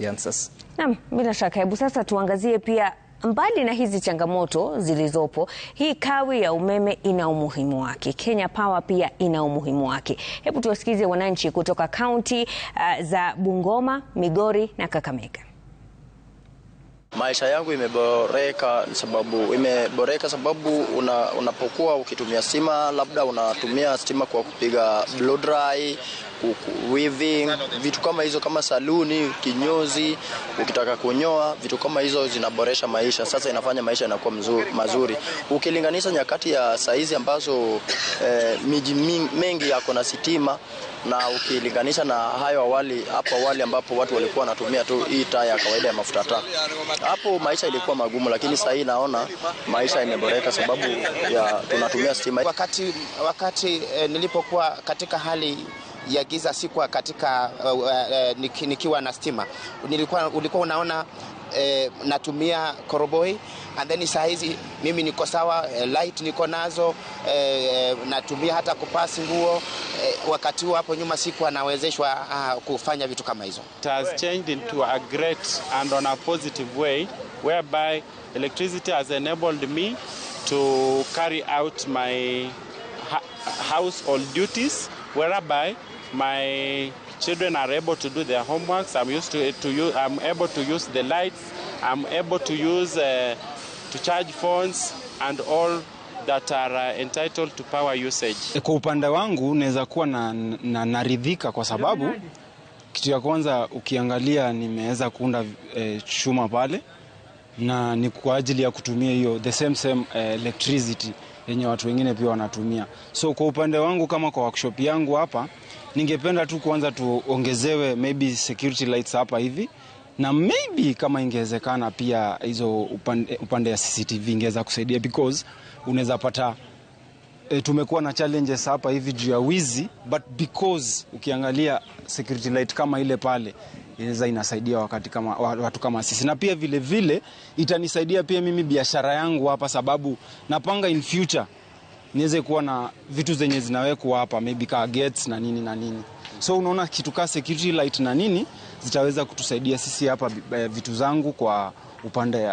The answers. Naam, bila shaka. Hebu sasa tuangazie pia, mbali na hizi changamoto zilizopo, hii kawi ya umeme ina umuhimu wake. Kenya Power pia ina umuhimu wake. Hebu tuwasikize wananchi kutoka kaunti za Bungoma, Migori na Kakamega. Maisha yangu imeboreka sababu unapokuwa ukitumia stima, labda unatumia stima kwa kupiga blow dry, weaving, vitu kama hizo, kama saluni, kinyozi, ukitaka kunyoa, vitu kama hizo zinaboresha maisha. Sasa inafanya maisha yanakuwa mazuri ukilinganisha nyakati ya saizi ambazo miji mengi yako na sitima na ukilinganisha na hayo awali, hapo awali ambapo watu walikuwa wanatumia tu hii taa ya kawaida ya mafuta taa, hapo maisha ilikuwa magumu, lakini sasa hii naona maisha imeboreka sababu ya tunatumia stima. Wakati nilipokuwa katika hali ya giza, sikuwa katika nikiwa na stima, ulikuwa unaona natumia koroboi, and then saa hizi mimi niko sawa, light niko nazo, natumia hata kupasi nguo. Wakati huo hapo nyuma sikuwa nawezeshwa kufanya vitu kama hizo. It has changed into a great and on a positive way, whereby electricity has enabled me to carry out my household duties, whereby my children are able to do their homeworks. I'm used to use, I'm able to use the lights. I'm able to use to charge phones and all that are entitled to power usage. Kwa upande wangu naweza kuwa na naridhika kwa sababu kitu ya kwanza, ukiangalia, nimeweza kuunda chuma pale na ni kwa ajili ya kutumia hiyo the same same electricity yenye watu wengine pia wanatumia. So kwa upande wangu, kama kwa workshop yangu hapa, ningependa tu kwanza tuongezewe maybe security lights hapa hivi, na maybe kama ingewezekana pia hizo upande ya CCTV ingeweza kusaidia, because unaweza pata tumekuwa na challenges hapa hivi juu ya wizi, but because ukiangalia security light kama ile pale inaweza inasaidia wakati kama watu kama sisi, na pia vile vile itanisaidia pia mimi biashara yangu hapa, sababu napanga in future niweze kuwa na vitu zenye zinawekwa hapa, maybe kaa gates na nini na nini. So unaona kitu kaa security light na nini zitaweza kutusaidia sisi hapa, vitu zangu kwa upande ya